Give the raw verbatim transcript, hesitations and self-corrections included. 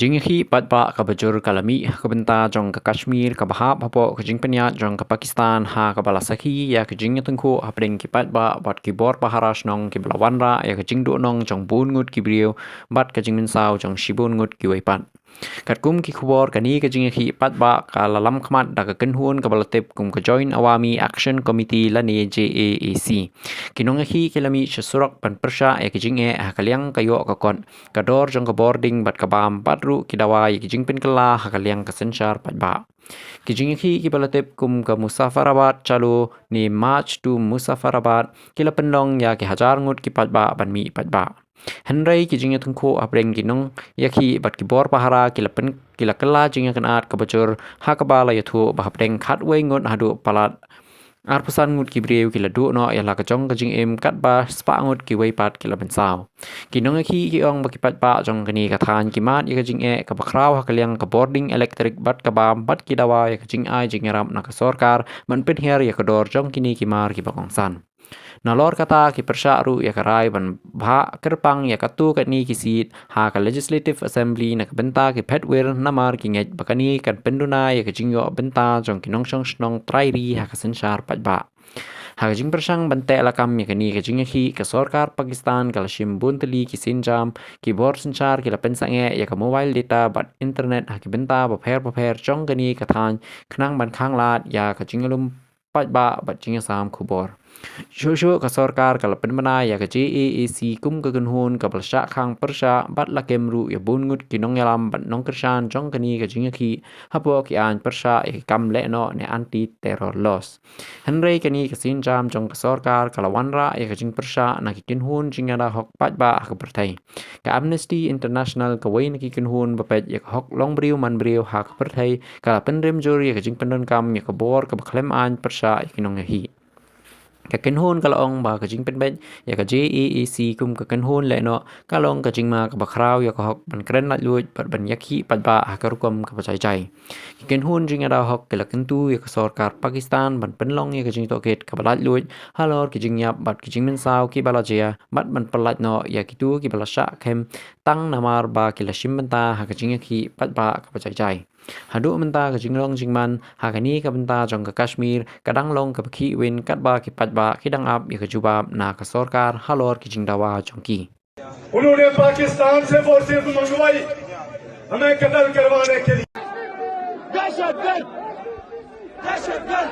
Jingïakhih paidbah kaba jur ka la mih ha ka bynta jong ka Kashmir kaba hap hapoh ka jingpynïaid jong ka Pakistan, ha kaba la sakhi ïa ka jingïatyngkhuh hapdeng ki paidbah bad ki bor pahara shnong kiba la wanrah ïa ka jingduhnong jong bun ngut ki briew bad ka jingmynsaw jong shibun ngut kiwei pat. Katkum ki khubor, kane ka jingïakhih paidbah ka la lamkhmat da ka kynhun kaba la tip kum ka Joint Awami Action Committee lane J A A C. Ki nongïakhih ki la mih sha surok ban pyrshah ïa ka jingeh ha ka liang ka ïoh ka kot, ka dor jong ka bording bad ka bam, bad ruh ki dawa ïa ka jingpynkylla ha ka liang ka synshar paidbah. Ki jingïakhih kiba la tip kum ka Muzaffarabad Chalo ne March to Muzaffarabad ki la pynlong ïa ki hajar ngut ki paidbah ban mih paidbah. Hynrei ki jingïatyngkhuh hapdeng ki nongïakhih bad ki bor pahara ki la pyn, ki la kylla jingïakynad kaba jur, ha kaba la ïathuh ba hapdeng khatwei ngut haduh palat arphew san ngut ki briew ki la duh noh ïa la ka jong ka jingim, katba spah ngut kiwei pat ki la mynsaw. Ki nongïakhih ki ong ba ki paidbah jong kane ka thaiñ ki mad ïa ka jingeh kaba khraw ha ka liang ka bording elektrik bad ka bam, bad ki dawa ïa ka jingai jingïarap na ka sorkar ban pynhiar ïa ka dor jong kine ki mar kiba kongsan. Nalor kata, ki pyrshah ruh ïa ka rai ban bhah kyrpang ïa katto katne ki seat ha ka Legislative Assembly na ka bynta ki phetwir, namar ki ngeit ba kane kan pynduna ïa ka jingïoh bynta jong ki nongshong shnong trai ri ha ka synshar paidbah. Ha ka jingpyrshang ban teh lakam ïa kane ka jingïakhih, ka sorkar Pakistan ka la shim bun tylli ki sienjam. Ki bor synshar ki la pynsangeh ïa ka mobile data bad internet ha ki bynta bapher bapher jong kane ka thaiñ, khnang ban khanglad ïa ka jinglum paidbah bad jingïasam khubor. Shuh shuh ka sorkar ka la pynbna ïa ka J A A C kum ka kynhun kaba la shah khang pyrshah bad la kem ruh ïa bun ngut ki nongïalam bad nongkyrshan jong kane ka jingïakhih hapoh ki aiñ pyrshah ïa ki kam lehnoh ne anti terror laws. Hynrei kane ka sienjam jong ka sorkar ka la wanrah ïa ka jingpyrshah na ki kynhun jingïada hok paidbah ha ka pyrthei. Ka Amnesty International, kawei na ki kynhun ba peit ïa ka hok long briew man briew ha ka pyrthei, ka la pynrem jur ïa ka jingpyndonkam ïa ka bor kaba khlem aiñ pyrshah ïa ki nongïakhih. Ka kynhun ka la ong ba ka jingpynbeit ïa ka J A A C kum ka kynhun lehnoh ka long ka jingma kaba khraw ïa ka hok ban kren laitluid bad ban ïakhih paidbah ha ka rukom kaba jai jai. Ki kynhun jingïada hok ki la kyntu ïa ka sorkar Pakistan ban pynlong ïa ka jingtohkit kaba laitluid halor ki jingïap bad ki jingmynsaw kiba la jia, bad ban pyllait noh ïa kito kiba la shah kem tang namar ba ki la shim bynta ha ka jingïakhih paidbah kaba jai jai. Haduh mynta ka jinglong jingman ha kane ka bynta jong ka Kashmir ka dang long kaba khih win, katba ki paidbah ki dang ap ïa ka jubab na ka sorkar halor ki jingdawa jong ki. उन्होंने पाकिस्तान से फोर्सेज मंगवाई हमें कत्ल करवाने के लिए। दहशतगर्द, दहशतगर्द।